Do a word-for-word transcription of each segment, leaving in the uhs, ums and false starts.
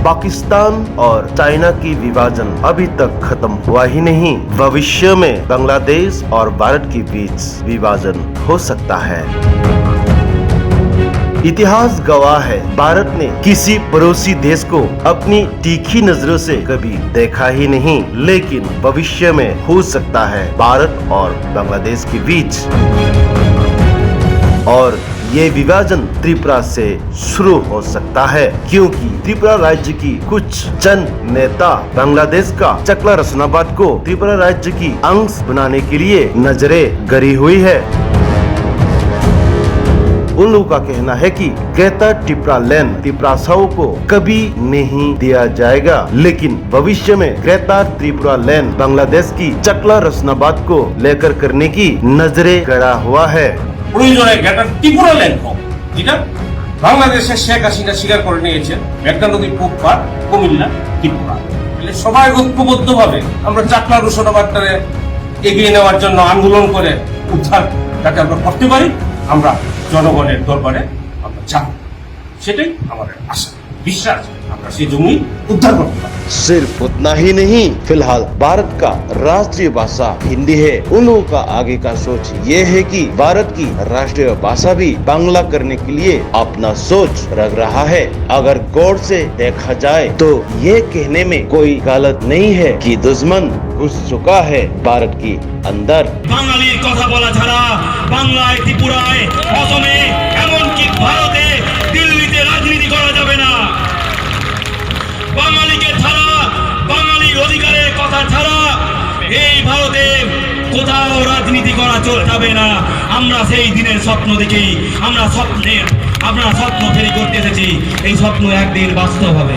पाकिस्तान और चाइना की विभाजन अभी तक खत्म हुआ ही नहीं। भविष्य में बांग्लादेश और भारत के बीच विभाजन हो सकता है। इतिहास गवाह है, भारत ने किसी पड़ोसी देश को अपनी तीखी नजरों से कभी देखा ही नहीं, लेकिन भविष्य में हो सकता है भारत और बांग्लादेश के बीच। और ये विभाजन त्रिपुरा से शुरू हो सकता है, क्योंकि त्रिपुरा राज्य की कुछ चंद नेता बांग्लादेश का चकला रचनावाद को त्रिपुरा राज्य की अंश बनाने के लिए नजरें गड़ी हुई है। उन लोगों का कहना है कि ग्रेटर टिपरा लैंड तिपरासाओं को कभी नहीं दिया जाएगा, लेकिन भविष्य में ग्रेटर त्रिपुरा लैंड बांग्लादेश की चकला रचनावाद को लेकर करने की नजरें गड़ा हुआ है। প্রয়োজনে গ্রেটার ত্রিপুরা ল্যান্ড হোক, যেটা বাংলাদেশের শেখ হাসিনা স্বীকার করে নিয়েছেন, মেঘনা নদীর পূব পার কুমিল্লা, ত্রিপুরা। তাহলে সবাই ঐক্যবদ্ধভাবে আমরা চাকমা ঘোষণাবাদটারে এগিয়ে নেওয়ার জন্য আন্দোলন করে উদ্ধার যাতে আমরা করতে পারি, আমরা জনগণের দরবারে আমরা যাব। সেটাই আমাদের আশা, বিশ্বাস, আমরা সেই জন্যই উদ্ধার করতে পারি। सिर्फ उतना ही नहीं, फिलहाल भारत का राष्ट्रीय भाषा हिंदी है। उन लोगों का आगे का सोच ये है कि भारत की राष्ट्रीय भाषा भी बांग्ला करने के लिए अपना सोच रख रहा है। अगर गौर से देखा जाए तो ये कहने में कोई गलत नहीं है कि दुश्मन घुस चुका है भारत की अंदर। বাঙালির কথা বলা ছাড়া বাংলায়, ত্রিপুরায়, অসমে, এমনকি ভারতে, দিল্লিতে রাজনীতি করা যাবে না। বাঙালিকে ছাড়া, বাঙালির অধিকারের কথা ছাড়া এই ভারতে কোথাও রাজনীতি করা চল-, যাবে না। আমরা সেই দিনের স্বপ্ন দেখি, আমরা স্বপ্নের, আমরা স্বপ্ন তৈরি করতে এসেছি। এই স্বপ্ন একদিন বাস্তব হবে।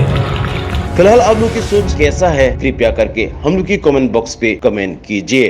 फिलहाल आप लोग की सोच कैसा है, कृपया करके हम लोग की कमेंट बॉक्स पे कमेंट कीजिए।